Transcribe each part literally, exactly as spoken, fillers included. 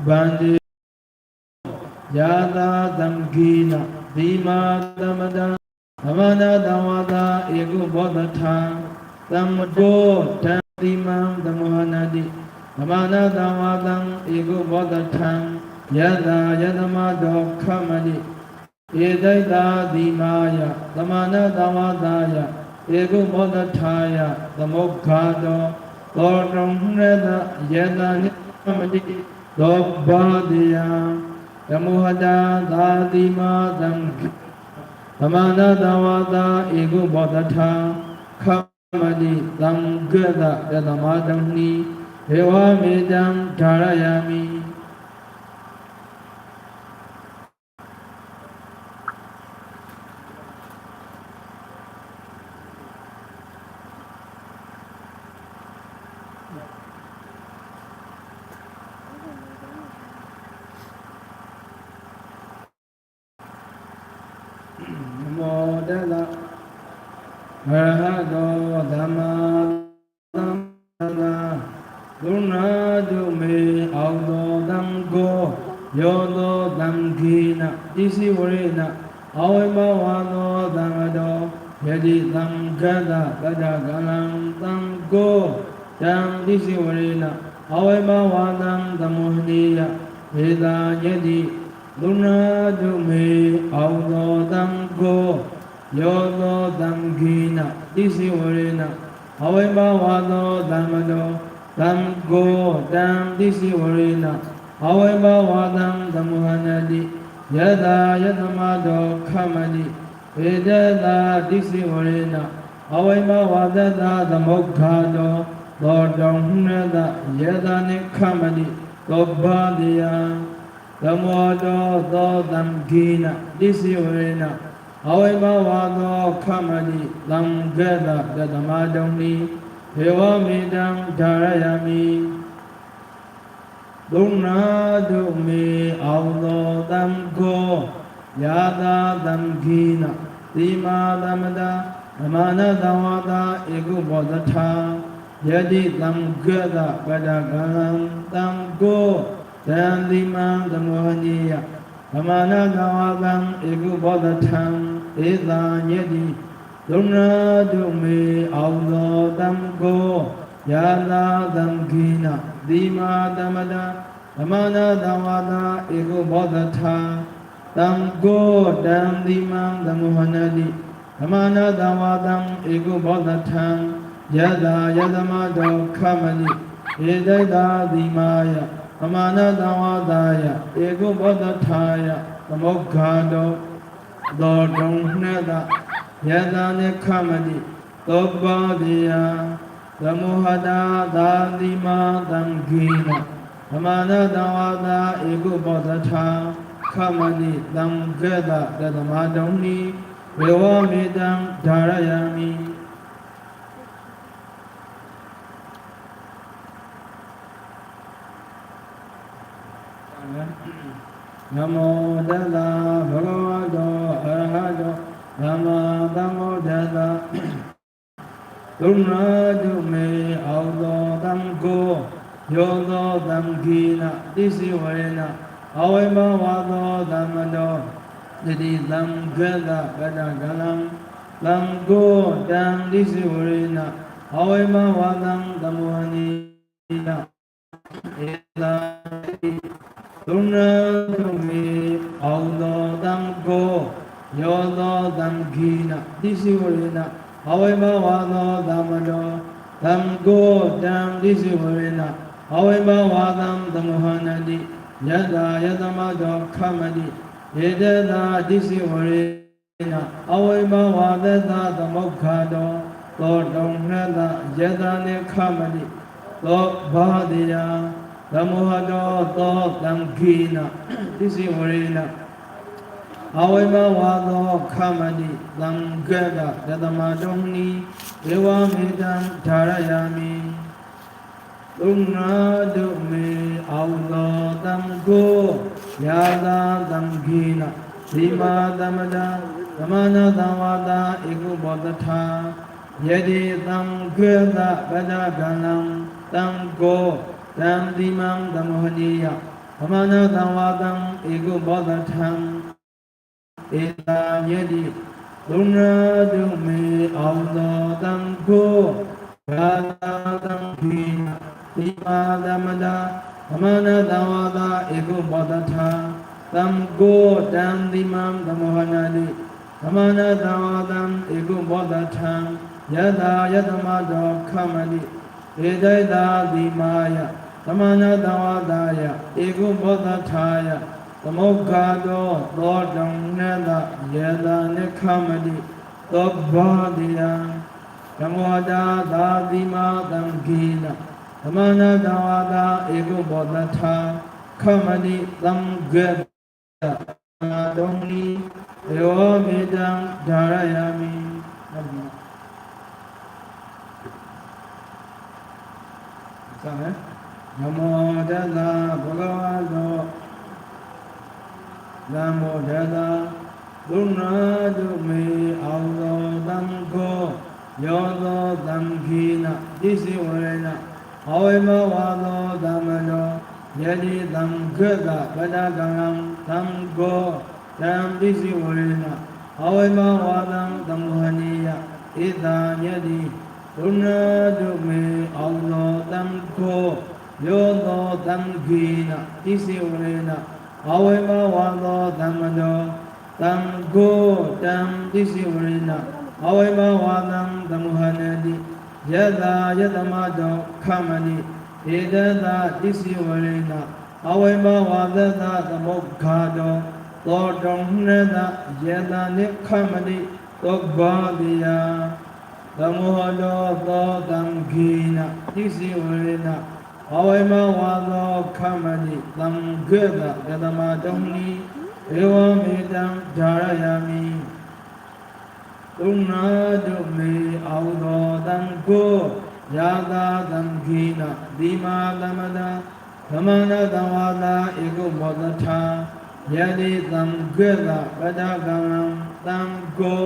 bhante. Yada taṅgena dimadamada samanadavada ekupaddhaṭṭhaṃ, taṃ kho taṃ dimaṃ tamuhanadi samanadavadaṃ ekupaddhaṭṭhaṃ. Yada yadamado khamati eteda dimāya samanadavadāya ekupaddhaṭṭhāya taṃ ogghato tottamhuneda yada nikkhamati taṃ ogghato tamuhata taṃ dimaṃ taṅgena samanadavada ekupaddhaṭṭhaṃ khamati, taṃ kho taṃ dimaṃ tamuhanadi evametaṃ dhārayāmi. Namo tassa bhagavato dhammasambuddhassa. Suṇātu me bhagavato, taṃ kho bhagavato taṅgena disivarena avebhavādo dhammato. Yadi taṃ kho taṃ paccekānaṃ, taṃ kho taṃ disivarena avebhavādaṃ tamuhaneyya. Etha yadi suṇātu me bhagavato, taṃ kho bhagavato taṅgena disivarena avebhavādo dhammato, taṃ kho taṃ disivarena avebhavādaṃ tamuhanadi. Yada yadamado khamati etena disivarena avebhavāya taṃ ogghato tottamhuneda yada nikkhamati taṃ ogghato tamuhato taṃgena disivarena avebhavādo khamati, taṃ kho taṃ dimaṃ tamuhanadi evametaṃ dhārayāmi. Suṇātu me bhagavato, taṃ kho bhagavato taṅgena dimaṃ tamuhanadi samanadavada ekupaddhaṭṭhaṃ. Yadi taṃ kho taṃ paccekānaṃ, taṃ kho taṃ dimaṃ tamuhaneyya samanadavadaṃ ekupaddhaṭṭhaṃ. Etha yadi suṇātu me bhagavato, taṃ kho bhagavato taṅgena dimaṃ tamuhanadi samanadavada ekupaddhaṭṭhaṃ, taṃ kho taṃ dimaṃ tamuhanadi samanadavadaṃ ekupaddhaṭṭhaṃ. Yada yadamado khamati etena dimāya samanadavadāya ekupaddhaṭṭhāya taṃ ogghato tottamhuneda yada nikkhamati taṃ ogghato tamuhato taṃ dimaṃ taṅgena samanadavada ekupaddhaṭṭhaṃ khamati, taṃ kho taṃ dimaṃ tamuhanadi evametaṃ dhārayāmi. Namo tassa bhagavato arahato sammāsambuddhassa. Suṇātu me bhagavato, taṃ kho bhagavato taṅgena disivarena avebhavādo dhammato. Yadi taṃ kho taṃ paccekānaṃ, taṃ kho taṃ disivarena avebhavādaṃ tamuhaneyya. Etha yadi suṇātu me bhagavato, taṃ kho bhagavato taṅgena disivarena avebhavādo dhammato. Taṃ kho taṃ disivarena avebhavādaṃ tamuhanadi. Yada yadamado khamati etena disivare na avebhavāya taṃ ogghato tottamhuneda yada nikkhamati taṃ ogghato taṃ ogghato taṃ gena disivarena avebhavāya taṃ khamati taṃ gena yadamado ni evametaṃ dhārayāmi. Suṇātu me bhagavato taṃ kho bhagavato taṃ gena dimaṃ taṃ samanadavada ekupaddhaṭṭhaṃ. Yadi taṃ kho taṃ paccekānaṃ taṃ kho taṃ dimaṃ tamuhaneyya. Dhammena dvādhaṃ ekaṃ paṭhaṭṭhaṃ, etha yadi tuṇhātu me āvuso taṃ kho yātā taṃ ghinā. Dhimā dhammaṭṭhā dhammena dvādhaṃ ekaṃ paṭhaṭṭhaṃ, taṃ kho taṃ dhimmaṃ taṃ uhaṇhati. Dhammena dvādhaṃ ekaṃ paṭhaṭṭhaṃ, yathā yathā matto khamati. Etha yadi dhimāya dhammena dvādhāya ekaṃ paṭhaṭṭhāya, taṃ uhaṇhati, so taṃ ghinatha, yathā ne khamati, taṃ bhāveya. Taṃ uhaṇhati, dhimmaṃ taṃ ghinā. Dhammena dvādhaṃ ekaṃ paṭhaṭṭhaṃ, khamati, taṃ ghinatha, taṃ uhaṇhati, evametaṃ dhārayāmi. Namo tassa bhagavato, namo tassa, tuṇhātu me āvuso taṃ kho, yo so taṃ ghinā, disi varena, aveva vāso dhammaṭṭho, yadi taṃ ghinatha paṭikkāmaṃ, taṃ kho taṃ disi varena, aveva vāsaṃ taṃ uhaṇheyya. Etha yadi tuṇhātu me āvuso taṃ kho, yo so taṃ ghinā, disi varena, aveva vāso dhammaṭṭho, taṃ kho taṃ disi varena, aveva vāsaṃ taṃ uhaṇhati. Yathā yathā matto khamati, etha yadi disi varena, aveva vāsassa taṃ uhaṇhati, so taṃ ghinatha, yathā ne khamati, taṃ bhāveya. Taṃ uhaṇhati, so taṃ ghinā, disi varena, aveva vāso khamati, taṃ ghinatha, yathā matto ghinā, evametaṃ dhārayāmi. Tuṇhātu me āvuso taṃ kho, yathā taṃ ghinā. Dhimā dhammaṭṭhā dhammena dvādhaṃ ekaṃ paṭhaṭṭhaṃ, yadi taṃ ghinatha paṭikkāmaṃ, taṃ kho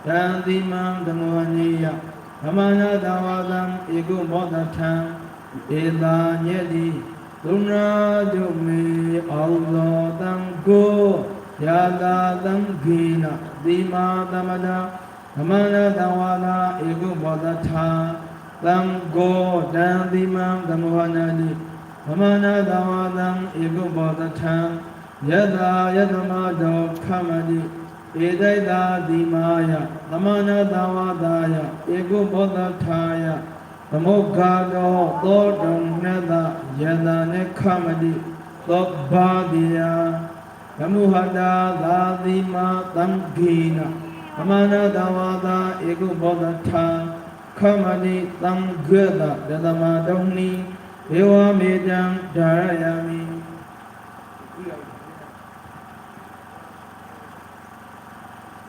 taṃ dhimmaṃ taṃ uhaṇheyya. Dhammena dvādhaṃ ekaṃ paṭhaṭṭhaṃ, etha yadi tuṇhātu me āvuso taṃ kho, yathā taṃ ghinā. Dhimā dhammaṭṭhā dhammena dvādhaṃ ekaṃ paṭhaṭṭhaṃ, taṃ kho taṃ dhimmaṃ taṃ uhaṇhati. Dhammena dvādhaṃ ekaṃ paṭhaṭṭhaṃ, yathā yathā matto khamati. Etha yadi dhimāya dhammena dvādhāya ekaṃ paṭhaṭṭhāya, taṃ uhaṇhati, so taṃ ghinatha, yathā ne khamati, taṃ bhāveya. Taṃ uhaṇhati, dhimmaṃ taṃ ghinā. Dhammena dvādhaṃ ekaṃ paṭhaṭṭhaṃ, khamati, taṃ ghinatha, yathā matto ghinā, evametaṃ dhārayāmi.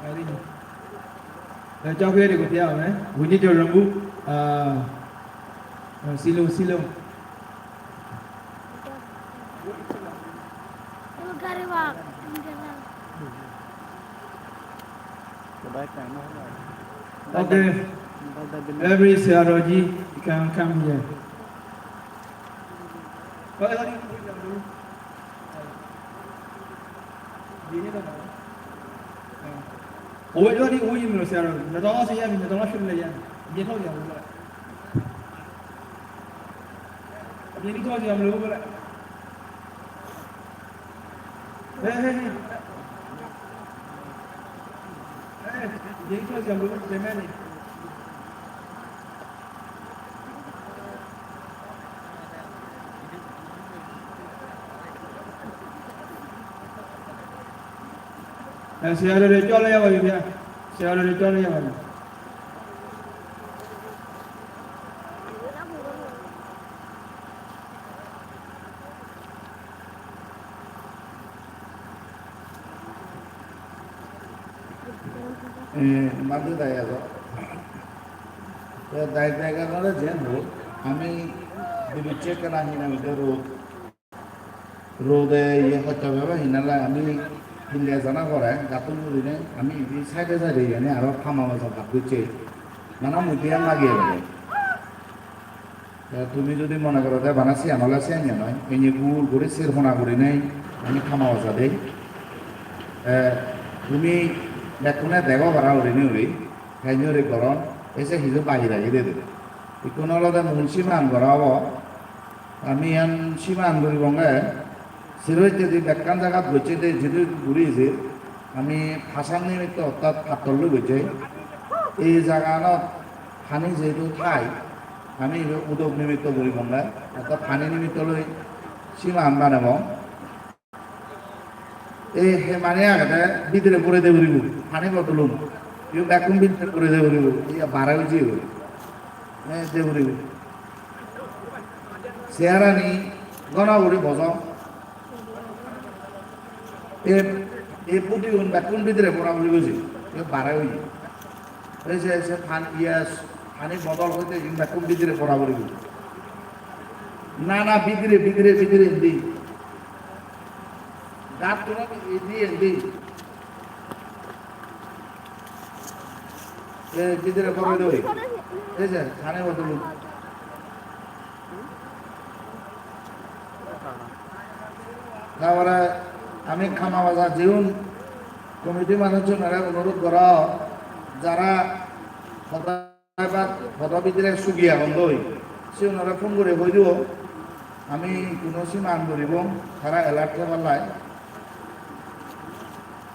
Very good. Eh, chao kiri ko tia, eh? We need your lumbu. Ah, ah, silu, silu. Okay. Every Siaroji, you can come here. Owe, owe, owe, owe, owe, owe, owe. Hey, hey, hey. Hey, hey, hey. Eh, siaro re chole ya bhai, siaro re chole ya bhai. Eh, madu dai ago. Te dai dai ga gole jen ho, ami dibi check na hina mi ro. Rode iye hotta beba hinala ami hille jana pore, gatun gurinei ami indi side side iyeni aro hama majo bhag gocche. Nana mui diyan lageye bole. Te tumi jodi mone goro de bana siyan ole siyan ye noi, eni gul guri sir hona gurinei ami khama baja dei. Te tumi bekkune dego para gurinei uri, te eni uri goron, ei se hiju bagi ragi dede. Ikkun olode mul siman gora obo. Ami iyan siman guribonge, sero hittedi bekkan jagat gocche de jidu guri ejir, ami pasan nimitto ortat pattor loi gocche. Ei jaganot pani jehetu thai, ami ibe udok nimitto guribonge, ortat pani nimitto loi siman banebong. Ei he mane agede bidire pore de guribo, pani bodolun. Ibe bekkun bidire pore de guribo, iya bare oi jeyegoi. Eh, de guribo. Searani gono guri bojo. E, e pudigun bekkun bidire pora puribo je. Ibe bare oye. Ei je, se pan, iya, pani bodol hoide igun bekkun bidire pora puribo. Na, na, bidire, bidire, bidire indi. Gattuno indi, indi. Ei bidire pore doi. Ei je, pani bodolun. Tabore ami khama baja jeun committee manuchunore onurot gora, jara hoda ebar hoda bidire sugi agon doi, siunore phone guri hoi dibo, ami kuno siman guribong, tara alert thebar lai.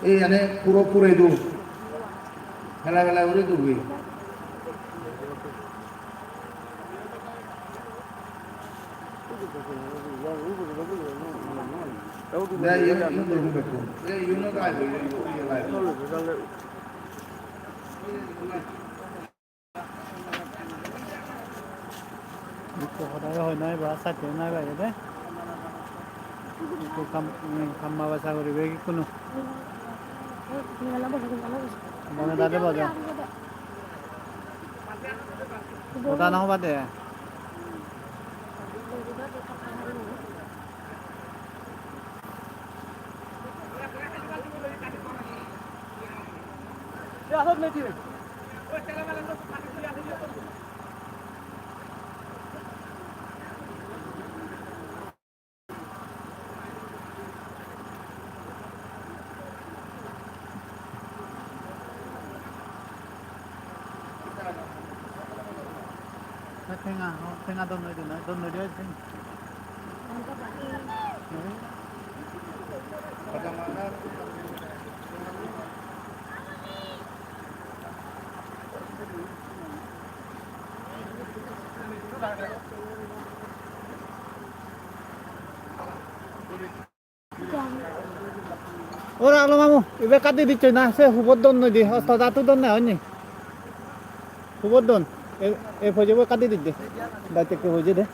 Ei ene puro purei do. Hela hela guri dubi. Dai, iyen, iyen dubi bekko. Ei, iyen no dai, iyen no dai. Ikko hodai hoi nai ba, sate nai ba ede. Ikko kam, mm, kamma basa guribe ikkunu. Bone dade bojo. Hoda no hobade. Tenga, tenga don noi de, don noi de. O Raglo mamu, ibe ekka di dicchoi na, se hubot don noi di, hosto datu don na honni. Hubot don, e, e pojebo ekka di dicche. Dai tekke poje de.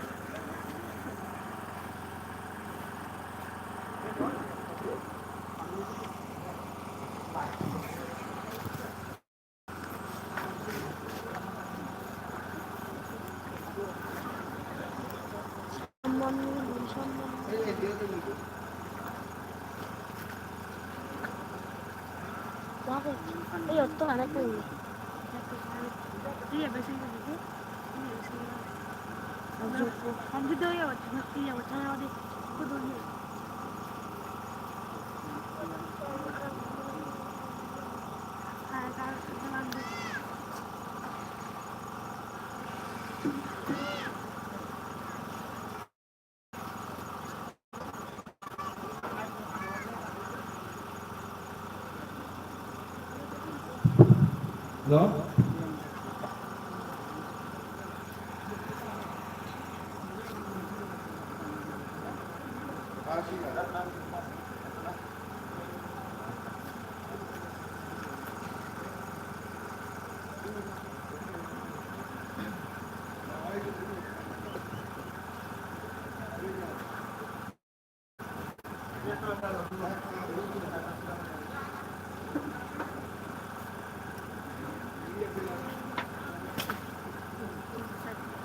Hello?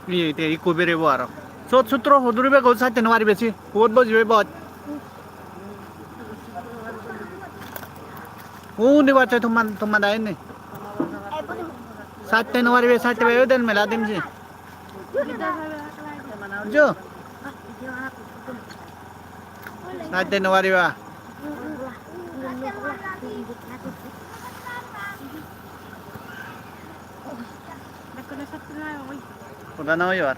Iye, te ikko berebo aro. Sot sutro hoduri bego satte no paribe si. Hubot bojibe boj. Undi bacche tomma, tomma dai ni. Satte no paribe, satte paribe den mela dim si. Jo. Nai te no pariba. Hoda no oibar.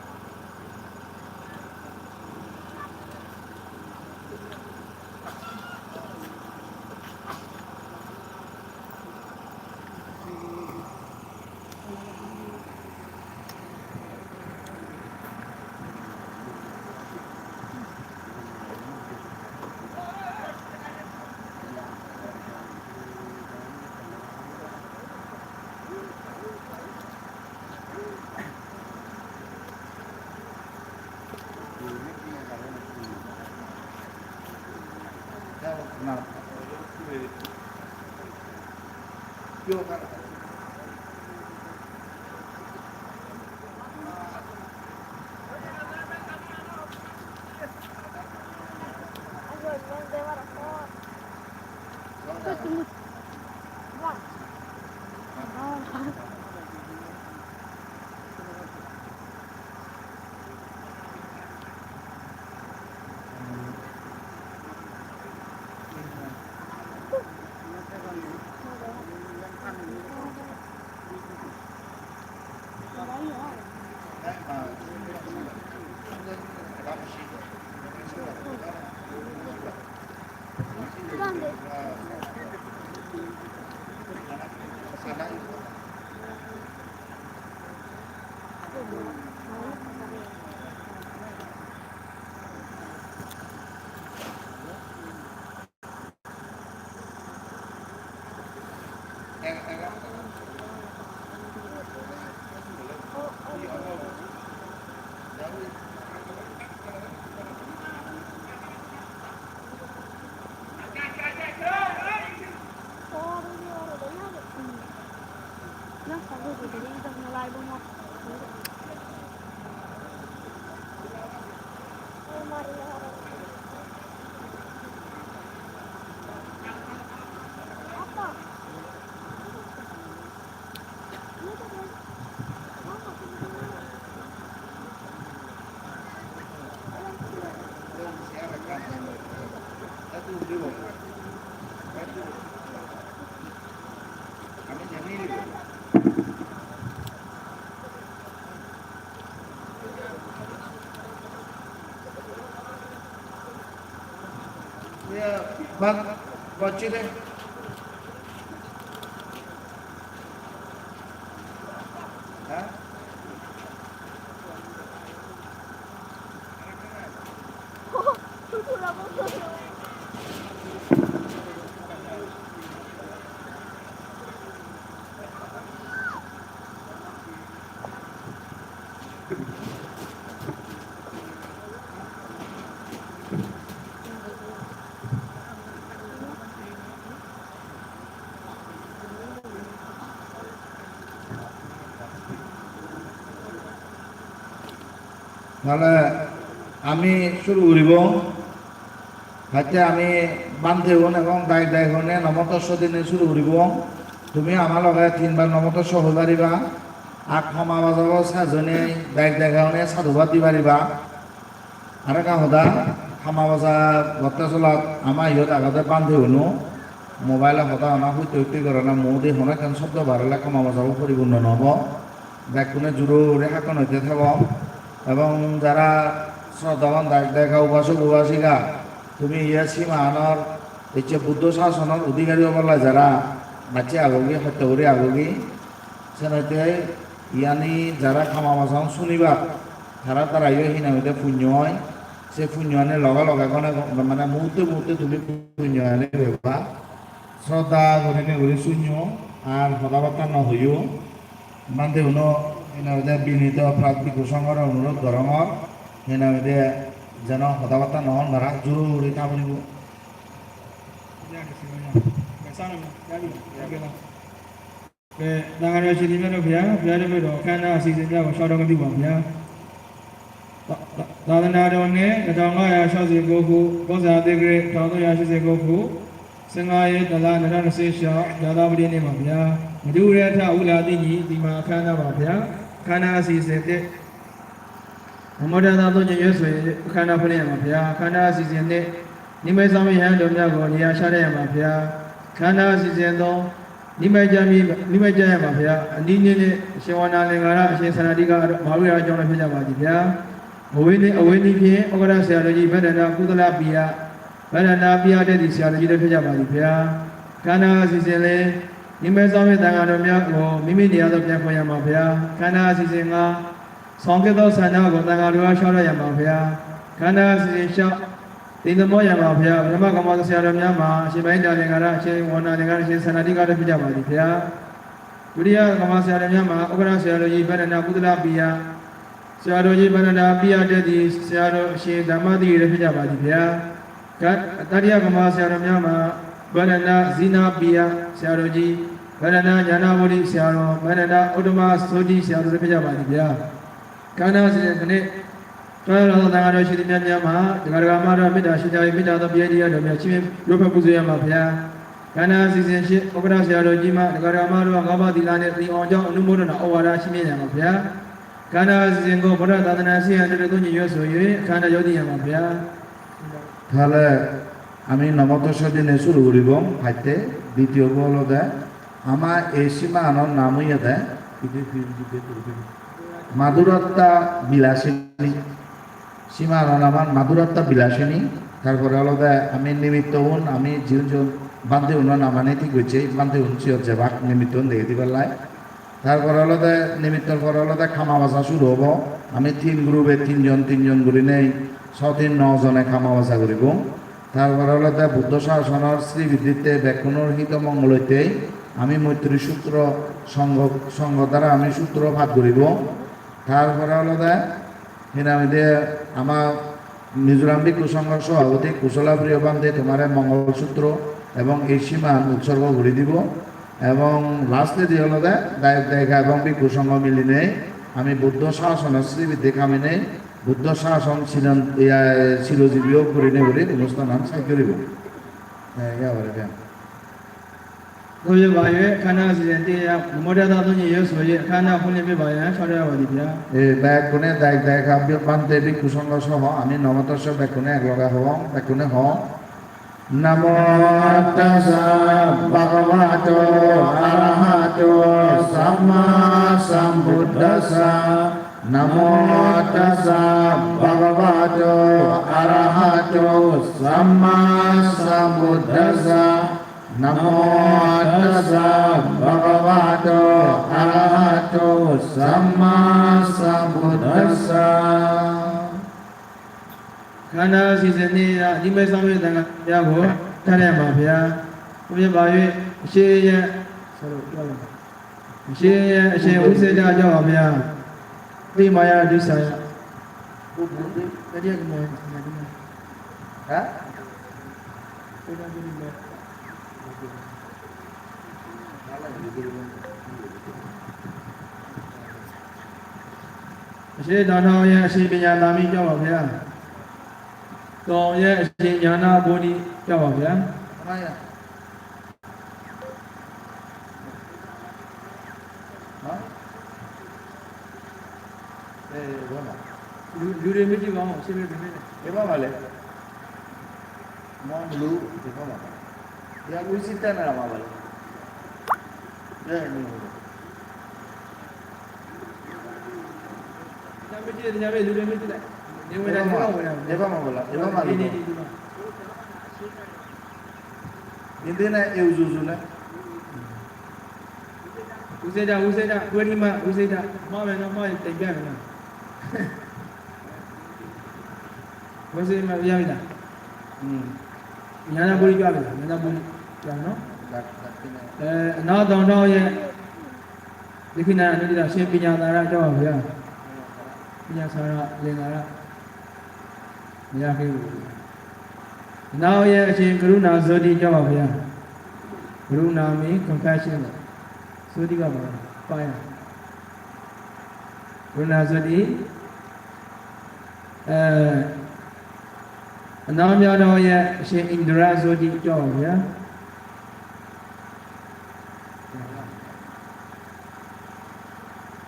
Bak, bacchi de. Ha? Tale ami suru guribong. Hacche ami bhantegun ebong dayok dayikune Namo Tassa dinei suru guribong. Tumi ama loge tinbar Namo Tassa hoi pariba. Ar khoma bajabo sajone dayok dayikune sadhubad di pariba. Arekkan hoda, khama baja gotte solak ama iyot agede bhante uno mobile-o hoda hona hutte hutte gorana, mo udi hono ekkan sobdo bar ole khama bajabo poripunno no obo. Bekkune juro guri hakkon hoite thebo. Ebong jara sroddhaban dayok dayika, upasok upasika, tumi iye sima anor ecche Buddho sasonor odhikari obolla jara bacche agogi, hosto guri agogi, senotte iyani jara khama baja suniba, tara tara yo hi nang hoide punyo oi, se punyo ani loge loge gone gone mane muhurte muhurte tumi punyo ani peba. Sroddha gurinei guri sunyo ar hoda batta no hoyo. Bhante uno hi nang hoide binito prat bhikkhu songhore onurot gorongor, hi nang hoide jeno hoda batta no hon, tara juro guri ta puribo. Be, dangaro chini mero pia, pia de mero, kana asi de mero, soro di wa pia. Ta, ta, ta da na de ne, ka ta nga ya sha ze go hu, go za de gre, ta do ya sha ze go hu. Sanga ye ta la na na se sha, ya da bu de ne ma pia. Mu du re ta u la di ni, di ma kana wa pia. Kana asi ze de. အမုဒ္ဒတာသို့ ညွှန်ဆို၍ အခမ်းအနားဖွင့်လှစ်ရမှာ ဘုရား။ အခမ်းအနားအစီအစဉ်နှင့် နိမိတ်ဆောင်မည့် ရဟန်းတော်များကို နေရာချထားရမှာ ဘုရား။ အခမ်းအနားအစီအစဉ်သုံး နိမိတ်ကျမ်းပြီး နိမိတ်ကျမ်းရမှာ ဘုရား။ အနည်းနည်းနဲ့ အရှင်ဝဏ္ဏလင်္ကာရ၊ အရှင်သန္တာထိက မဟာဝိဟာရကျောင်းတို့ ဖြစ်ကြပါသည် ဘုရား။ အဝေးနည်း၊ အဝေးနည်းဖြင့် ဥက္ကဋ္ဌဆရာတော်ကြီး ဘဒ္ဒနကုသလပိယ၊ ဘဒ္ဒနပိယတတ်သည် ဆရာတော်ကြီးတို့ ဖြစ်ကြပါသည် ဘုရား။ အခမ်းအနားအစီအစဉ်လေး နိမိတ်ဆောင်မည့် သံဃာတော်များကို မိမိနေရာသို့ ပြန်ခေါ်ရမှာ ဘုရား။ အခမ်းအနားအစီအစဉ်ငါး ဆောင်ခဲ့သောဆန္ဒကို သံဃာတော်အား လျှောက်ထားရမှာ ဘုရား။ အခမ်းအနားအစီအစဉ်ရှောက် သင်္သမောရမှာ ဘုရား။ ပထမကမ္မဋ္ဌာန်းဆရာတော်များမှာ အရှင်မဟိန္ဒာလင်္ကာရ၊ အရှင်ဝဏ္ဏလင်္ကာရ၊ အရှင်သန္တာထိကတို့ ဖြစ်ကြပါသည် ဘုရား။ ဒုတိယကမ္မဋ္ဌာန်းဆရာတော်များမှာ ဥက္ကဋ္ဌဆရာတော်ကြီး ဘဒ္ဒနကုသလပိယ၊ ဆရာတော်ကြီး ဘဒ္ဒနပိယတတ်သည် ဆရာတော် အရှင်ဓမ္မသီရိတို့ ဖြစ်ကြပါသည် ဘုရား။ က-၊ တတိယကမ္မဋ္ဌာန်းဆရာတော်များမှာ ဘဒ္ဒနဇိနပိယဆရာတော်ကြီး၊ ဘဒ္ဒနညာဏဗောဓိဆရာတော်၊ ဘဒ္ဒနဥတ္တမဇောတိဆရာတော်တို့ ဖြစ်ကြပါသည် ဘုရား။ အခမ်းအနားအစီအစဉ်ခုနှစ် ကြွလာသော သံဃာတော်ရှင်သမျှများမှ တဂၤတဂၤမှတော့ မေတ္တာရှိကြ၍ မေတ္တာသော ပရိယတ်တရားတော်များ ချီးမြှင့် ပူဇော်ရမှာ ဘုရား။ အခမ်းအနားအစီအစဉ်ရှစ် ဥက္ကဋ္ဌဆရာတော်ကြီးမှ တဂၤတဂၤမှတော့ ငါးပါးသီလနှင့် သေအောင်ကြောင်း အနုမောဒနာ ဩဝါဒ ချီးမြှင့်ရမှာ ဘုရား။ အခမ်းအနားအစီအစဉ်ကို ဗုဒ္ဓသာသနာ ဆရာတော်တို့ ညီညွတ်ဆို၍ အခမ်းအနား ရုပ်သိမ်းရမှာ ဘုရား။ Thale ami nomoto sodine suru guribong, patte, ditiyo bo olode, ama ei simaganor nam oyede, Madhuratta Bilasini. Simaganor nam Madhuratta Bilasini. Tar pore olode ami nimitto un, ami jiun jiun bhante unor namani thik gochche, bhante un siyot jebak nimitto un degei dibar lai. Tar pore olode nimittor pore olode kama baja suru obo. Ami tin group-e tinjon tinjon gurinei so tin no jone kama baja guribong. Tar pore olode Buddho sasonor sribiddhitte bekkunor hito mongolotte ami Moitri Sutro songho, songho dara ami sutro pat guribong. Tar pore olode hi nang hoide ama Mizoram Bhikkhu Songho Sobhapoti Kusola Priyo Bhante tomare Mongol Sutro ebong ei siman utsorgo guri dibo. Ebong lastedi olode dayok dayika ebong Bhikkhu Songho milinei ami Buddho sasonor sribiddhi kaminei Buddho sason siron, iya, sirojibi ok gurinei guri onusthanan sej guribo. Eh, iya, bare dia. Oye, baye, kana accident ya, mode da doni yo soye, kana phone be baye, chore wa di dia. Eh, bekkune dayok dayika bhante Bhikkhu Songho soho ami nomoto so bekkune ek loge hobong, bekkune ho. Namo tassa bhagavato arahato sammāsambuddhassa. Namo tassa bhagavato arahato sammāsambuddhassa. Namo tassa bhagavato arahato sammāsambuddhassa. Kana accident ya, နိမိတ်ဆောင်မည့် သံဃာတော်များကို ထမ်းရမှာ ဘုရား။ ဘုရား ဘာ၍ အရှင်ရဲ့ အရှင်ရဲ့ အရှင် ဥစေတ ကြောင့်ပါ ဘုရား။ သိမာယ ဒုစရယ။ ဟမ်။ အရှင် ဒေါက်တာ အောင်ရဲ့ အရှင် ပညာသာမီး ကြောင့်ပါ ဘုရား။ ဒေါက်တာ အောင်ရဲ့ အရှင် ဉာဏဗောဓိ ကြောင့်ပါ ဘုရား။ နော်။ အဲ ဘယ်မှာ။ လူ၊ လူတွေ မကြည့်ပါဦး။ ရှင်းပြပေးမယ်။ ဘယ်မှာလဲ။ မောင်ဘလူး ဘယ်မှာ။ ဒီက ဦးစီးတပ်နဲ့ မှာပါလေ။ အဲ နေ။ ညမကြည့်၊ ညမ၊ လူတွေ မကြည့်လိုက်။ နေဝင်လာ၊ နေဝင်လာ။ ဘယ်မှာပါလဲ။ ဘယ်မှာလဲ။ နေ၊ နေ၊ နေ၊ နေ။ ဒီနေ့ အဲ ဦးစီးနဲ့။ ဦးစေတ၊ ဦးစေတ၊ ကွဲရီမ၊ ဦးစေတ၊ မှားမယ်နော်၊ မှားရင် တင်ပြမယ်နော်။ ဦးစေတ၊ ရပြီလား။ อืม။ ညာဏဗောဓိ ကြပြီလား။ ညာဏဗောဓိ ကြပြီနော်။ ဒါ၊ ဒါ၊ အဲ၊ အနောက်တောင်ထောင့်ရဲ့ ဒက္ခိဏာနုဒိတာ ရှင်ပညာသာရ ကြောင့်ပါဗျာ။ ပညာသာရ၊ လင်္ကာရ မရခဲ့ဘူး။ နောက်ရဲ့ အရှင် ကရုဏာဇောတိ ကြောင့်ပါဗျာ။ ကရုဏာ mean compassion ပေါ့။ ဇောတိက ဘာလဲ။ Fire။ ကရုဏာဇောတိ။ အဲ၊ အနောက်မြောက်ထောင့်ရဲ့ အရှင် Indra Jyoti ကြောင့်ပါဗျာ။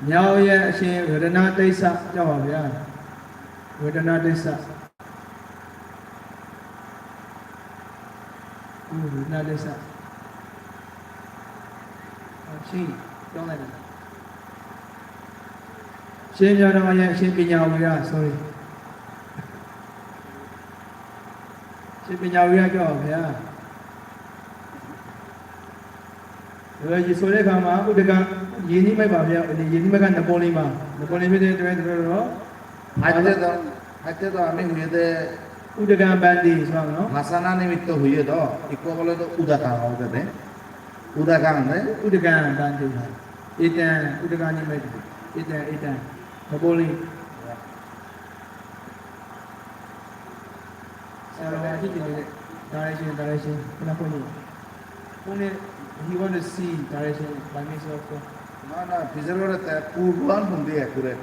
မြောက်ရဲ့ အရှင် ရတနာတိတ်္ဆ ကြောင့်ပါဗျာ။ ဝေဒနာဒိသ။ ဥပ္ပန္နဒိသ။ အချင်းပြောလိုက်တယ်။ ရှင်းပြတော့ရဲ့ ရှင်းပညာဝေဒ sorry။ ရှင်းပညာဝေဒပြောပါဗျာ။ ဒါဆိုတဲ့အခါမှာ ဥဒကရေနိမိတ်ပါဗျာ။ ရေနိမိတ်ကနပိုလိန်ပါ။ နပိုလိန်ဖြစ်တဲ့အတွက် ကျွန်တော်တို့တော့ ဟိုက်တဲ့တော့ ဟိုက်တဲ့တော့ အမင်း ဟိုရတဲ့ ဥဒကံဗန္တိ ဆိုတာနော်။ ဘာသာနာနိမိတ် ဟိုရတော့ ဒီကောကလည်းတော့ ဥဒကံ ဟုတ်တယ်။ ဥဒကံ နဲ့ ဥဒကံဗန္တိ ဧတံ ဥဒကံနိမိတ် ဧတံ ဧတံ နပိုလိန်။ ဆရာတော်က ကြည့်နေတယ်။ ဒါလည်းရှင် ဒါလည်းရှင် ခုနက phone ကြီး။ ဖုန်းနဲ့ he want to see direction by means of phone. No, no, picture ကလည်း ပူလွမ်းမှုန်ဒီ accurate.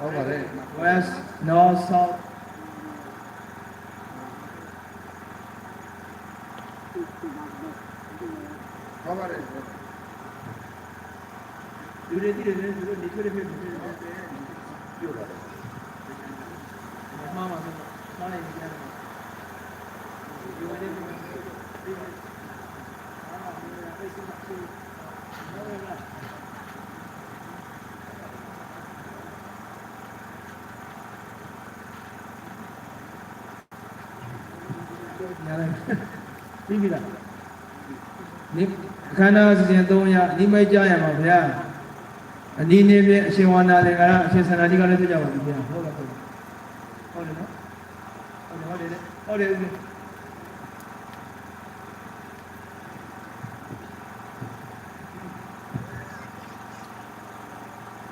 Over there. West, north, south. Over there. Bibila. Ni-, ခန္ဓာ အစီအစဉ် သုံးရပ် နိမိတ် ကြားရမှာ ဗျာ။ အနည်းနည်းပဲ အရှင်ဝါနာလင်္ကာရ အရှင်သန္တာထိကလည်း တွေ့ကြပါပြီ ဗျာ။ ဟုတ်လား ဟုတ်လား။ ဟုတ်တယ်နော်။ ဟုတ်တယ် ဟုတ်တယ်။ ဟုတ်တယ် ဦးလေး။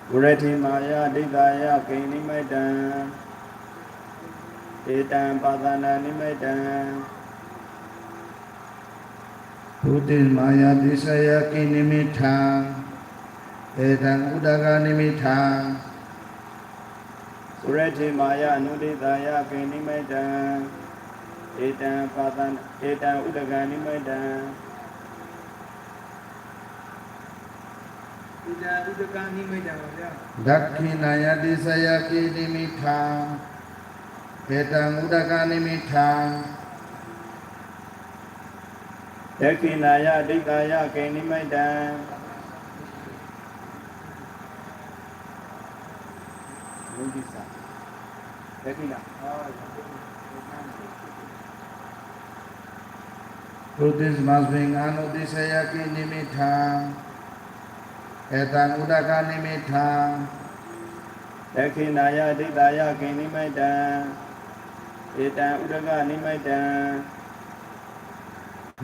Puratthimāya diṭṭhāya kinnimittaṃ, etaṃ pāṭhānanimittaṃ. Puratthimāya diṭṭhāya kinnimittaṃ, etaṃ udakanimittaṃ. Puratthimāya anudiṭṭhāya kinnimittaṃ, etaṃ pāṭhān-, etaṃ udakanimittaṃ. Etaṃ udakanimittaṃ. Dakkhiṇāya diṭṭhāya kinnimittaṃ, etaṃ udakanimittaṃ. Dakkhiṇāya diṭṭhāya kinnimittaṃ. Mudita. Dakkhiṇā. Puratthimāya anudiṭṭhāya kinnimittaṃ, etaṃ udakanimittaṃ. Dakkhiṇāya diṭṭhāya kinnimittaṃ, etaṃ udakanimittaṃ.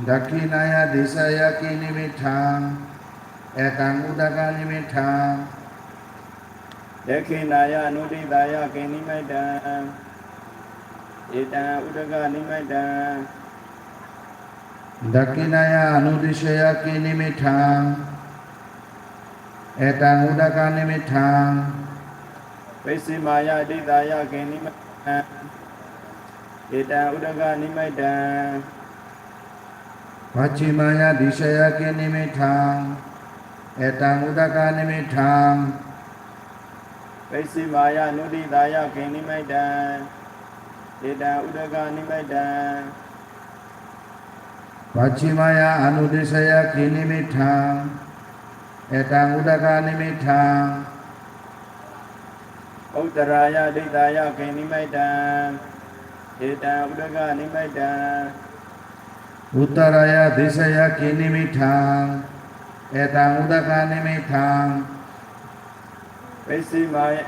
Dakkhiṇāya diṭṭhāya kinnimittaṃ, etaṃ udakanimittaṃ. Dakkhiṇāya anudiṭṭhāya kinnimittaṃ, etaṃ udakanimittaṃ. Dakkhiṇāya anudiṭṭhāya kinnimittaṃ, etaṃ udakanimittaṃ. Pacchimāya diṭṭhāya kinnimittaṃ, etaṃ udakanimittaṃ. Pacchimāya diṭṭhāya kinnimittaṃ, etaṃ udakanimittaṃ. Pacchimāya anudiṭṭhāya kinnimittaṃ, etaṃ udakanimittaṃ. Pacchimāya anudiṭṭhāya kinnimittaṃ, etaṃ udakanimittaṃ. Uttarāya diṭṭhāya kinnimittaṃ, etaṃ udakanimittaṃ. Uttarāya diṭṭhāya kinnimittaṃ, etaṃ udakanimittaṃ. Pacchimāya,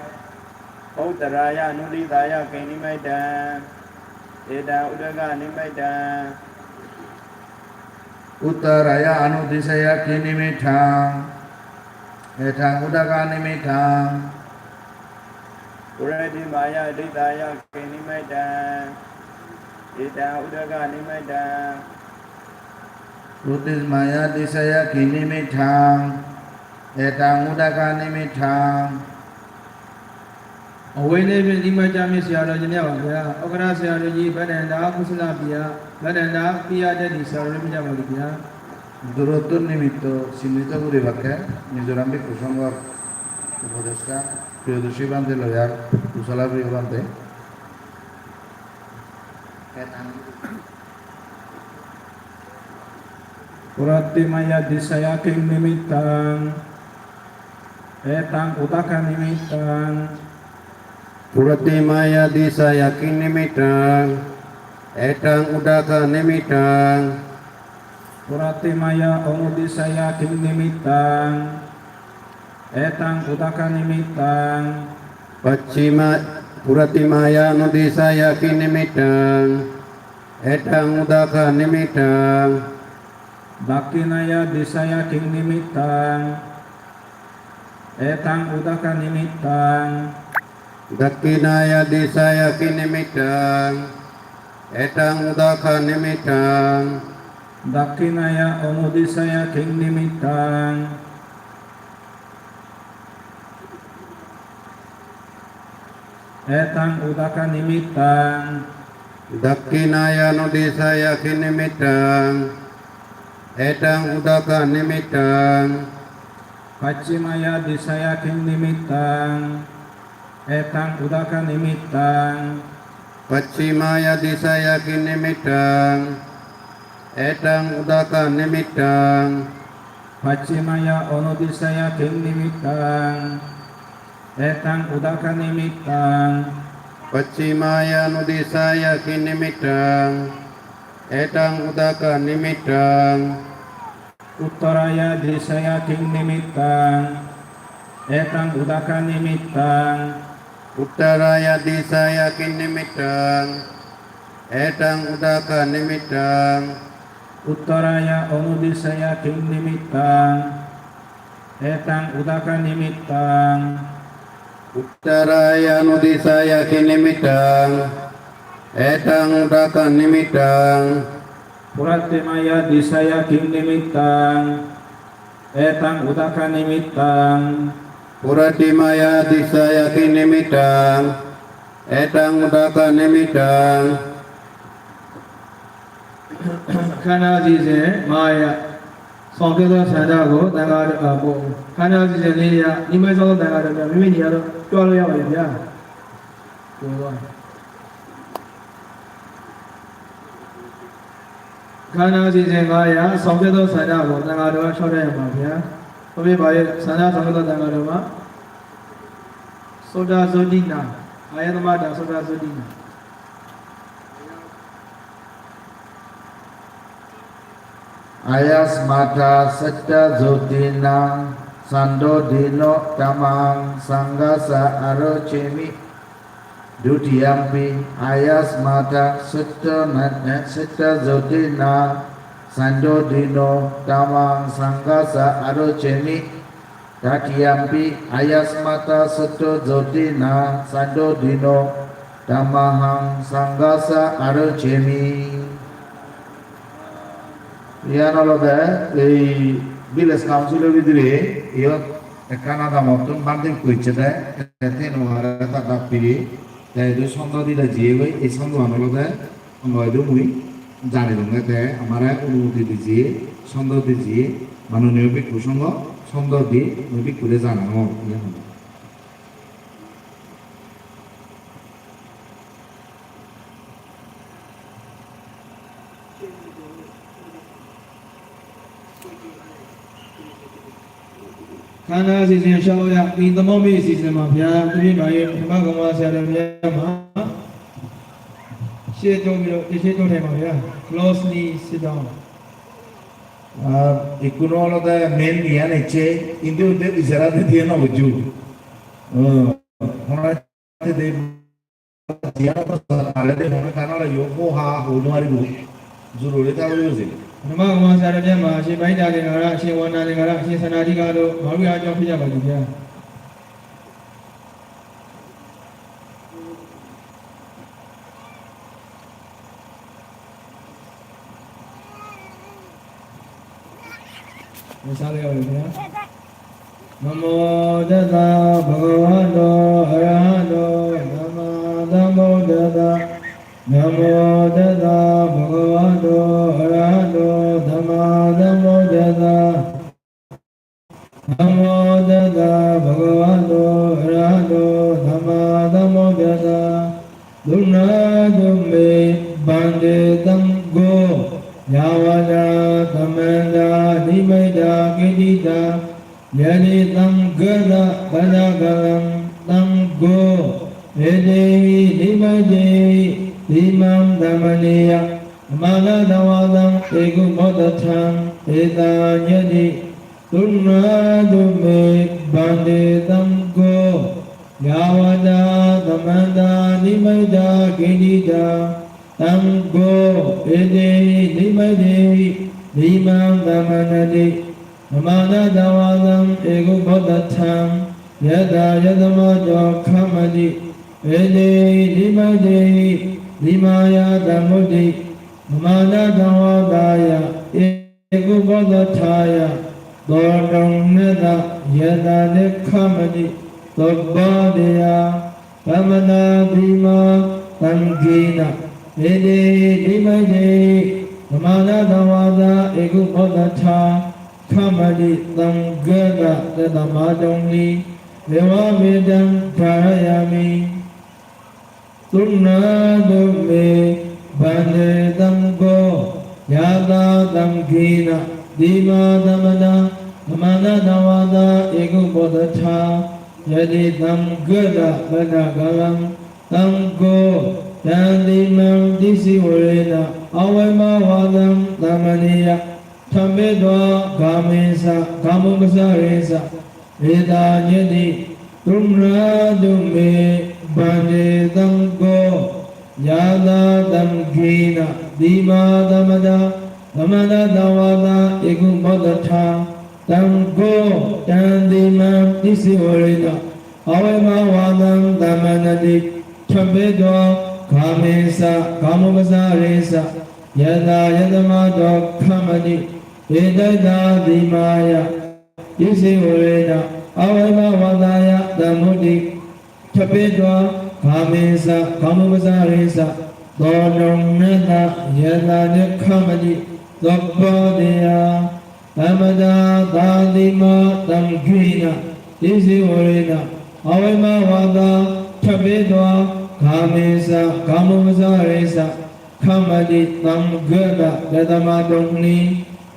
uttarāya anudiṭṭhāya kinnimittaṃ, etaṃ udakanimittaṃ. Uttarāya anudiṭṭhāya kinnimittaṃ, etaṃ udakanimittaṃ. Puratthimāya diṭṭhāya kinnimittaṃ, etaṃ udakanimittaṃ. Puratthimāya diṭṭhāya kinnimittaṃ, etaṃ udakanimittaṃ. အဝေးနေ့ဖြင့် နိမိတ်ကြားမင်းဆရာတော် ညနေပါဗျာ။ ဥက္ကဋ္ဌဆရာတော်ကြီး ဗန္ဒန္တ ကုသလပိယ ဗန္ဒန္တ ပိယတတ်တိ ဆရာတော်လည်း ဖြစ်ကြပါလိမ့်ဗျာ။ Durottwo nimitto sinnito guribakke Mizoram Bhikkhu Sanghor Upadeshta, Priyadarshi Bhante loyar, Kusala Priya Bhante. Purattimaya disaya kinnimittaṃ? Etaṃ udaka nimittaṃ. Purattimaya disaya kinnimittaṃ? Etaṃ udaka nimittaṃ. Purattimaya onudisaya kinnimittaṃ? Etaṃ udaka nimittaṃ. Pacchima, purattimaya onudisaya kinnimittaṃ? Etaṃ udaka nimittaṃ. Dakkhiṇaya disaya kinnimittaṃ? Etaṃ udaka nimittaṃ. Dakkhiṇaya disaya kinnimittaṃ? Etaṃ udaka nimittaṃ. Dakkhiṇaya onudisaya kinnimittaṃ? Etaṃ udaka nimittaṃ. Dakkhiṇaya onudisaya kinnimittaṃ? Etaṃ udaka nimittaṃ. Pacchimaya disaya kinnimittaṃ? Etaṃ udaka nimittaṃ. Pacchimaya disaya kinnimittaṃ? Etaṃ udaka nimittaṃ. Pacchimaya onudisaya kinnimittaṃ? Etaṃ udaka nimittaṃ. Pacchimaya onudisaya kinnimittaṃ? Etaṃ udaka nimittaṃ. Uttaraya disaya kinnimittaṃ? Etaṃ udaka nimittaṃ. Uttaraya disaya kinnimittaṃ? Etaṃ udaka nimittaṃ. Uttaraya onudisaya kinnimittaṃ? Etaṃ udaka nimittaṃ. Uttaraya onudisaya kinnimittaṃ? Etaṃ udaka nimittaṃ. Purattimaya disaya kinnimittaṃ? Etaṃ udaka nimittaṃ. Purattimaya disaya kinnimittaṃ? Etaṃ udaka nimittaṃ. Khana jije maya songketo sadago daga, ah, bo-, khana jije niya nimai solo daga daga mimi niya ro kyolo ya ya. Khana jije maya songketo sadago daga daga shore ya ma ya. Tobe bai sana songketo daga daga. Soda zodina. Aya nama da soda zodina. Ayasmata satta jotinaṃ sando dino tamahaṃ saṅghassa ārocemi. Dutiyampi ayasmata satta na-, satta jotinaṃ sando dino tamahaṃ saṅghassa ārocemi. Tatiyampi ayasmata satta jotinaṃ sando dino tamahaṃ saṅghassa ārocemi. Iyan olode ei village council-o bidire iyot ekkan adamottun bhante ikko icche de, te tenware ta dak piri, te idu sondo dide jiyegoi, ei sondoan olode Ongo idu mui jani donge te amare onumoti dijiye, sondo dijiye, manoniyo bhikkhu songho sondo di mui bhikkhuri janangor, iye hone. Khana jije shoya, in the moment is the mafia, tumi bai, khema khema sare mafia ma. Sit down, sit down, mafia. Closely sit down. Ar ikkunu olode main iyan ecche, indi udde ijara de diye no bujju. Hmm. Hona de Jiyan to sare de hone kanala yo ho ha ho no ari bo. Jurore ta uri use. Nama ma sare de ma, si bai da de ngara, si wan da de ngara, si sana di ga do, ma wi a jo phi ja ba di ya. Namo tassa bhagavato arahato sammāsambuddhassa. Namo tassa bhagavato arahato sammāsambuddhassa. Namo tassa bhagavato arahato sammāsambuddhassa. Suṇātu me bhante saṅgho. Yāvajjā sammantā nimmita kittitā, yadi saṅghassa pattakallaṃ, saṅgho etehi nimmitehi dhimmaṃ samanneyya, samaṇasaṃvāsaṃ ekupasaṭṭhaṃ. Etha ñatti. Suṇātu me bhante saṅgho. Yāvajjā sammantā nimmita kittitā, saṅgho etehi nimmitehi dhimmaṃ samannati, samaṇasaṃvāsaṃ ekupasaṭṭhaṃ. Yassa yasmā dukkhamati, etehi nimmitehi dhimmāya sammoti, samaṇasaṃvāsāya ekupasaṭṭhāya, dosaṃ nassa yassa nekkhamati sabbadiyā. Samatā dhimma saṅghena, etehi nimmitehi samaṇasaṃvāsā ekupasaṭṭhā khamati, saṅghassa yasmā dunnī, evametaṃ dhārayāmi. Suṇātu me bhante saṅgho. Yattha saṅghena dhimma samatā samaṇasaṃvāsā ekupasaṭṭhā, yadi saṅghassa pattakallaṃ, saṅgho taṃ dhimmaṃ tisivārena avavavāsaṃ samanneyya, sabbetvā kāmassa kāmāvacaraṃ ca. Etha ñatti. Suṇātu me bhante saṅgho. Yattha saṅghena dhimma samatā samaṇasaṃvāsā ekupasaṭṭhā, saṅgho taṃ dhimmaṃ tisivārena avavavāsaṃ samannati, sabbetvā kāmassa kāmāvacaraṃ ca. Yattha yasmā dukkhamati, etha ca dhimmāya tisivārena avavavāsāya sammoti, sabbetvā kāmassa kāmāvacaraṃ ca, dosaṃ nassa yassa nekkhamati sabbadiyā. Samatā taṃ dhimma saṅghena tisivārena avavavāsā, sabbetvā kāmassa kāmāvacaraṃ ca, khamati, saṅghassa yasmā dunnī,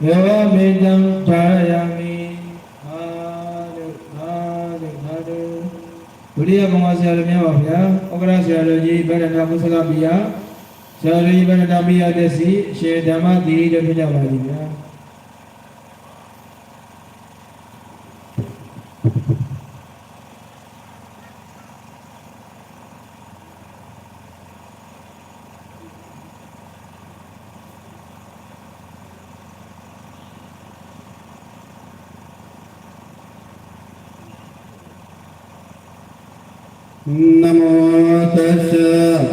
evametaṃ dhārayāmi. Sādhu, sādhu, sādhu. Dutiya pongwa seyalo miyaba bhiya, okra seyalo ji bana na kusala bhiya, seyalo ji bana na bhiya desi, she dhamma di de bhiya bhiya. Namo tassa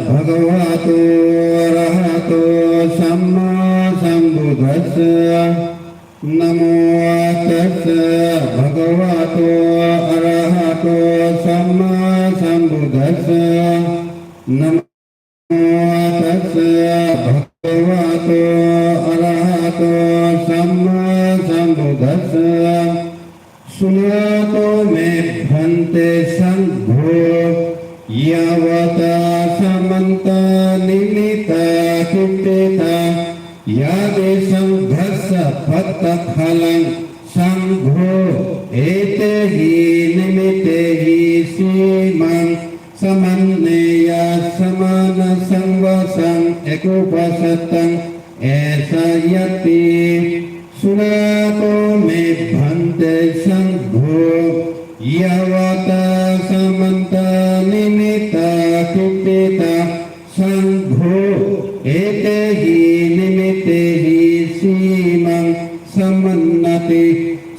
bhagavato arahato sammāsambuddhassa. Namo tassa bhagavato arahato sammāsambuddhassa. Namo tassa bhagavato arahato sammāsambuddhassa. Suṇātu me bhante saṅgho. Yāvatā samantā nimittāni kittitā, yadi saṅghassa pattakallaṃ, saṅgho etehi nimittehi dhimmaṃ samanneyya, samaṇasaṃvāsaṃ ekupasaṭṭhaṃ. Etha ñatti. Suṇātu me bhante saṅgho. Yāvatā samantā nimittāni kittitā, saṅgho etehi nimittehi dhimmaṃ samannati,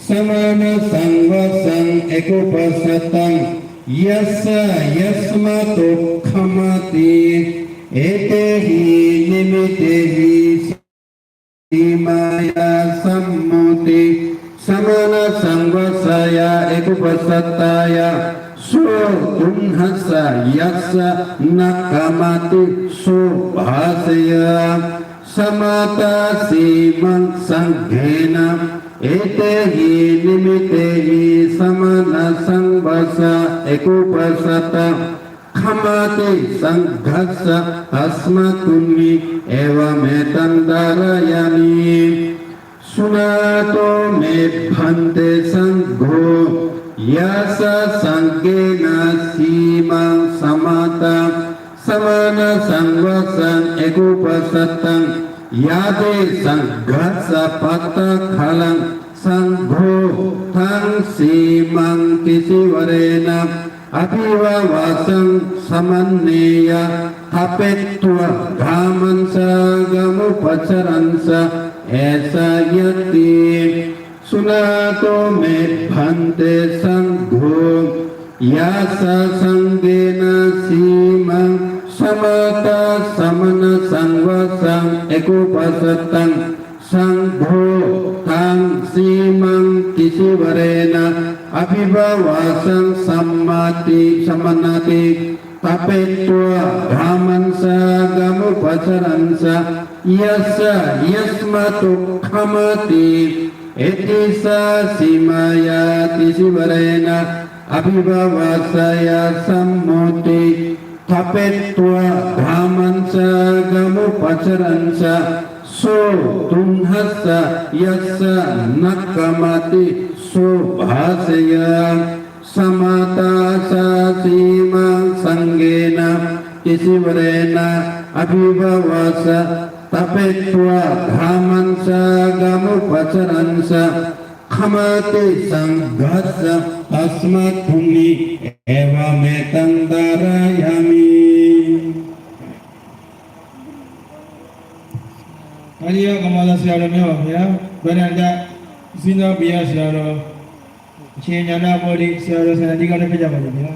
samaṇasaṃvāsaṃ ekupasaṭṭhaṃ. Yassa yasmā dukkhamati, etehi nimittehi dhimāya sammoti, samaṇasaṃvāsāya ekupasaṭṭhāya, so dunnassa yassa na khamati, so bhāseyya. Samatā dhimmaṃ saṅghena Etehi nimittehi samana samvassa ekupasatthang khamati sanghassa tasmatunhi evametang dharayami. Sunato me bhante sangho yassa sanghena simaṃ samata samana samvassaṃ ekupasatthang yadi sanghassa pattakallaṃ sangho taṃ simaṃ tisivarena abhivāvasaṃ samaṇeyya tapetvā dhāmaṃ saṅghamupacaransa esā ñatti. Sunato me bhante sangho yassa sanghena simaṃ samata samana samvassaṃ ekupasatthang sangho taṃ simaṃ tisivarena abhivāvasaṃ samati samaṇati tapetvā dhāmaṃ saṅghamupacaransa yassa yasmato khamati etesa simāya tisivarena abhivāvasaya sammoti tapetvā dhāmaṃ saṅghamupacaransa so tuṇhassa yassa na khamati so bhāseyyā. Samata sā simaṃ sanghena tisivarena abhivāvasa tapetvā dhāmaṃ saṅghamupacaransa khamati sanghassa tasmatunhi evametaṃ dharayami. Ariya kamala siyaro me ho ya, bana da sina biya siyaro. Sinyana bodi siyaro sana diga na pija bodi ya.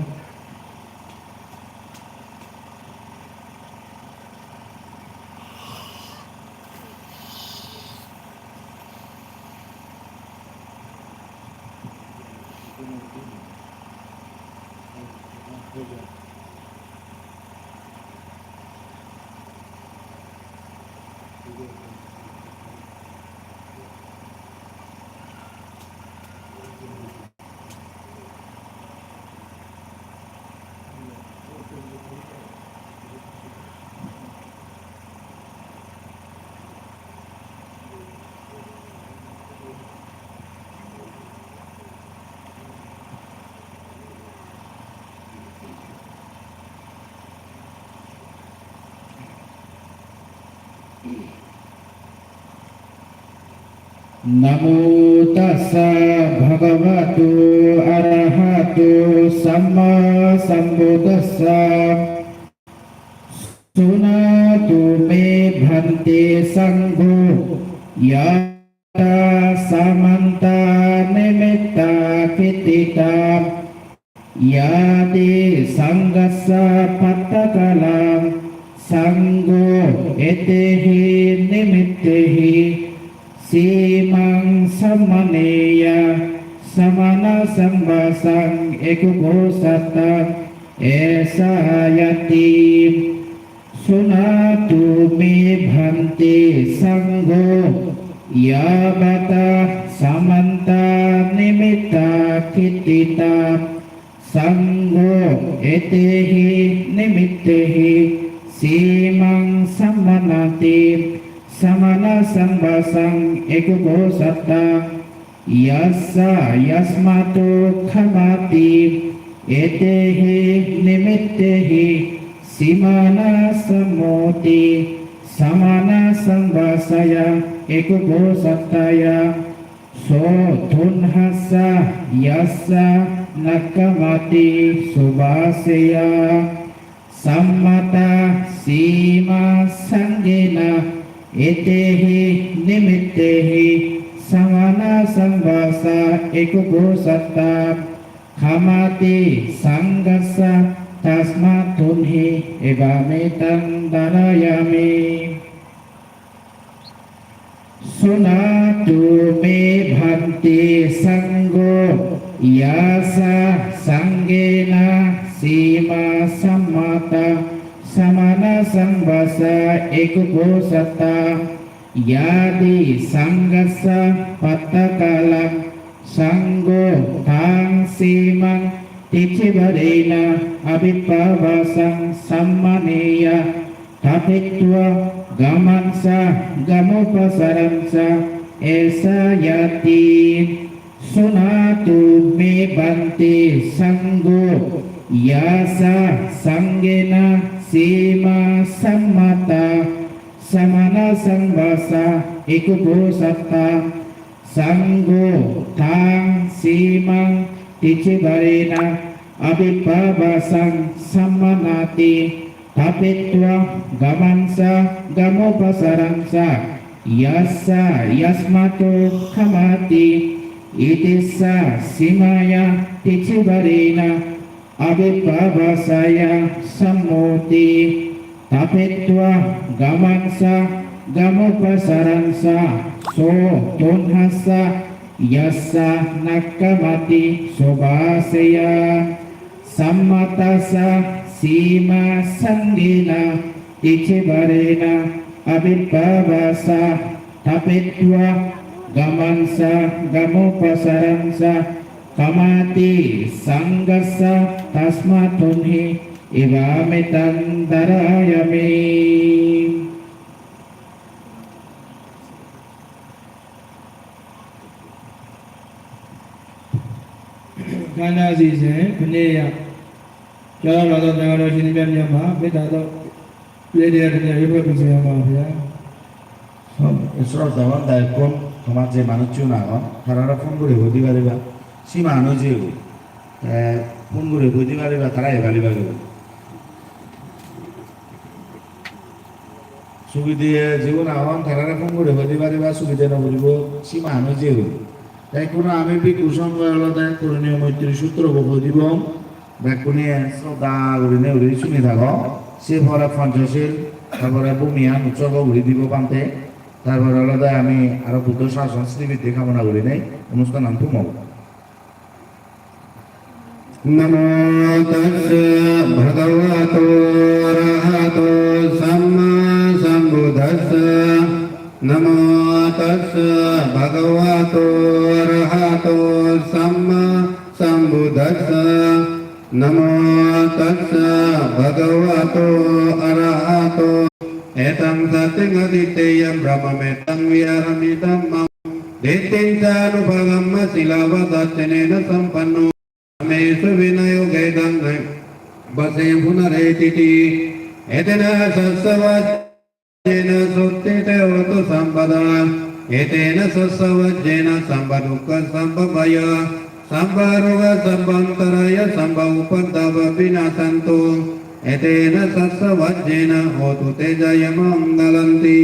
Namo tassa bhagavato arahato sammāsambuddhassa. Suṇātu me bhante saṅgho yāvatā samantā nimittakīttitā yadi saṅghassa pattakallaṃ saṅgho etehi nimittehi simaṃ samaṇeyya samāna samvassaṃ ekupasatthang esā ñatti. Suṇātu me bhante saṅgho yāvatā samantā nimittakīttitā saṅgho etehi nimittehi simaṃ samaṇati samāna samvassaṃ ekupasatthang yassa yasmato khamati etehi nimittehi simāna sammoti samāna samvassaya ekupasatthaya so tuṇhassa yassa na khamati so bhāseyyā. Sammata sīmā saṅghena etehi nimittehi samāna samvassa ekupasatthā khamati saṅghassa tasmatunhi evametaṃ dharayami. Suṇātu me bhante saṅgho yassa saṅghena sīmā sammata samāna samvassa ekupasatthā Yadi saṅghassa pattakallaṃ, saṅgho taṃ sīmaṃ ticcivarena abhippāvāsaṃ sammaneyya, tapetvā gamaṃ ca gamupāsaraṃ ca, esā yati. Suṇātu me bhante saṅgho, yā ca saṅghena sīmā sammata, samaṇasaṃvāsa ekuposattha. Saṅgho taṃ sīmaṃ ticcivarena abhippāvāsaṃ sammanāti, tapetvā gamaṃ ca gamupāsaraṃ ca, yassa yasmato gamati, etassa sīmāya ticcivarena abhippāvāsāya sammoti, tapetvā gamaṃ ca gamupāsaraṃ ca, so tuṇhassa yassa nakkhamati subhāseyya, sammata ca sīmā saṅghena ticcivarena abhippāvāsā, tapetvā gamaṃ ca gamupāsaraṃ ca, gamati saṅghassa, tasmā tuṇhī, evametaṃ dhārayāmi. Gana ji je, bne ya. Chara lada jagara sini ben ya ma, beta do. Ye dia dia ye ba bisi ya ma ya. Sob, sroddhaban dayokkun, tomar je manuchun agon, tarare phone guri hoi di pariba. Sima ano je, eh, phone guri hoi di pariba, tara e pariba guri. Sugide jigun agon, tarare phone guri hoi di pariba, sugide no guribo, sima ano je guri. Te ekkuno ami bhikkhu songho olode Koroniyo Moitri Sutrobo hoi dibong, bekkune sroddha gurine uri suni thago. Se pore Panchashil, tar pore Bhumihan utsorgo guri dibo bhante, tar pore olode ami aro Buddho sason sribiddhi kamona gurinei onusthanan thumobong. Namo tassa bhagavato arahato sammāsambuddhassa. Namo tassa bhagavato arahato sammāsambuddhassa. Namo tassa bhagavato arahato. Etaṃ satiṃ adhiṭṭheyya brahmametaṃ viharami dhammaṃ diṭṭhiñca anupagamma sīlava dassanena sampanno. Kamesu vinayo gedhaṃ naivaṃ bhāseyya punaretīti. Etena saccavajjena sotthi te hotu sabbadā. Etena saccavajjena sabba dukkha sabba bhaya sabba roga sabba antarāya sabba upaddava vināsantu. Etena saccavajjena hotu te jayamaṅgalanti.